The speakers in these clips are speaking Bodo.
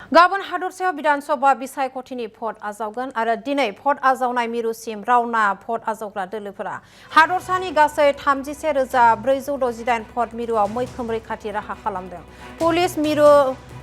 गाबोन हादरसायाव विधानसभा बिसायख'थिनि भट आजावगोन आरो दिनै भट आजावनाय मिरुसिम रावना भट आजावग्रा दोलोफोरा हादरसानि गासै 33,468 भट मिरुआव मैखोम रैखाथि राहा खालामदों। पुलिस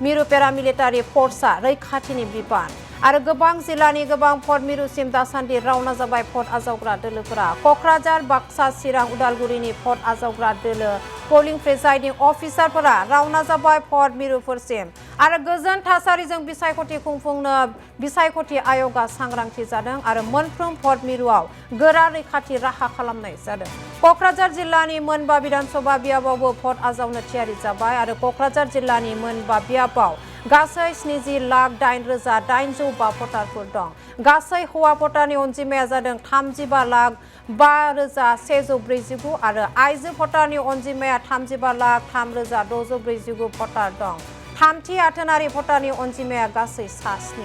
मिरु पेरामिलिटारि फर्सआ रैखाथिनि बिबान आरो गोबां जिल्लानि गोबां भट मिरुसिम दासान्दि रावना जाबाय भट आजावग्रा दोलोफोरा। क'क्राझार, बाक्सा, चिरां, उदालगुरिनि भट आजावग्रा दोलो पोलिं प्रिजाइडिं अफिसारफोरा रावना जाबाय भट मिरुफोरसिम आरो गोजोन थासारिजों बिसायख'थि खुंफुंनो बिसायख'थि आय'गआ सांग्रांथि जादों आरो मोनफ्रोम भट मिरुआव गोरा रैखाथि राहा खालामनाय जादों। क'क्राझार जिल्लानि मोनबा विधानसभा बियाबावबो भट आजावनो थियारि जाबाय आरो क'क्राझार जिल्लानि मोनबा बियाबाव गासै 70,08,805 भटारफोर दं। गासै हौवा भटारनि अनजिमाया जादों 35,05,149 आरो आइजो भटारनि अनजिमाया 35,03,649 भटार दं। थामथि आथोनारि भटारनि अनजिमाया गासै 7।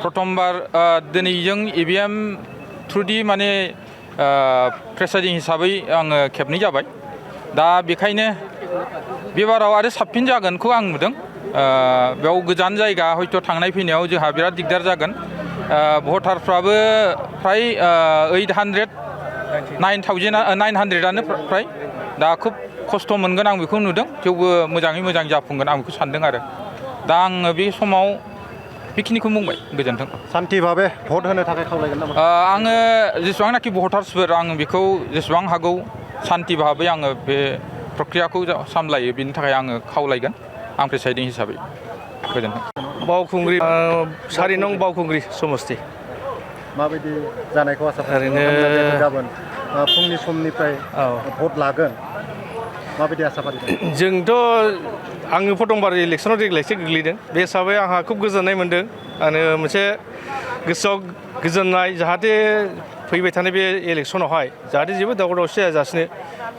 प्रथमबार दिनै जों EVM थ्रुदि माने प्रेसाइडिं हिसाबै आङो खेबनै जाबाय। दा बेखायनो बेबाराव आरो साबसिन जागोनखौ आं नुदों। बेयाव गोजान जायगा हयथ' थांनाय फैनायाव जोंहा बिराद दिगदार जागोन। भटारफ्राबो फ्राय 9,900आनो फ्राय दा खुब खस्थ' मोनगोन आं बेखौ नुदों। थेवबो मोजाङै मोजां जाफुंगोन आं बेखौ सानदों आरो दा आङो बे समाव बेखिनिखौ बुंबाय। गोजोन्थों। शान्ति भावे भट होनो थाखाय खावलायगोन नामा? आङो जेसेबांनाखि भटार्सफोर आं बेखौ जेसेबां हागौ शान्ति भावे आङो बे प्रक्रियाखौ सामलायो बिनि थाखाय आङो खावलायगोन आं प्रेसाइडिं हिसाबै। गोजोन्थों। बावखुंग्रि 4 नं बावखुंग्रि समस्ति माबायदि जानायखौ आसा खालामो? गाबोन फुंनि समनिफ्राय भट लागोन माबायदि आसा फारिदों? जोंथ' आङो प्रथमबार इलेक्सनाव देग्लायसो गोग्लैदों। बे हिसाबै आंहा खुब गोजोननाय मोन्दों आरो मोनसे गोसोआव गोजोननाय जाहाथे फैबाय थानाय बे इलेक्सनावहाय जाहाथे जेबो दावराव दावसि जायाजासिनो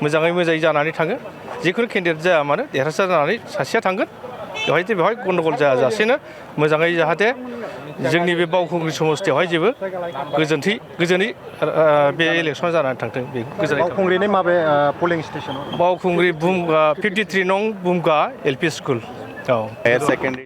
मोजाङै मोजाङै जानानै थाङो। जिखुनु केन्डिडेट जाया मानो देरहासार जानानै सासेया थांगोन। बेवहाय गन्दगल जायाजासेनो मोजाङै जाहाथे जोंनि बे बावखुंग्रि समस्तियावहाय जेबो गोजोनै बे इलेक्सना जानानै थांथों। बे गोजोननाय। बावखुंग्रिनि माबे पलिं स्टेसनाव? बावखुंग्रि 53 नं बुमगा LP स्कुल। Higher secondary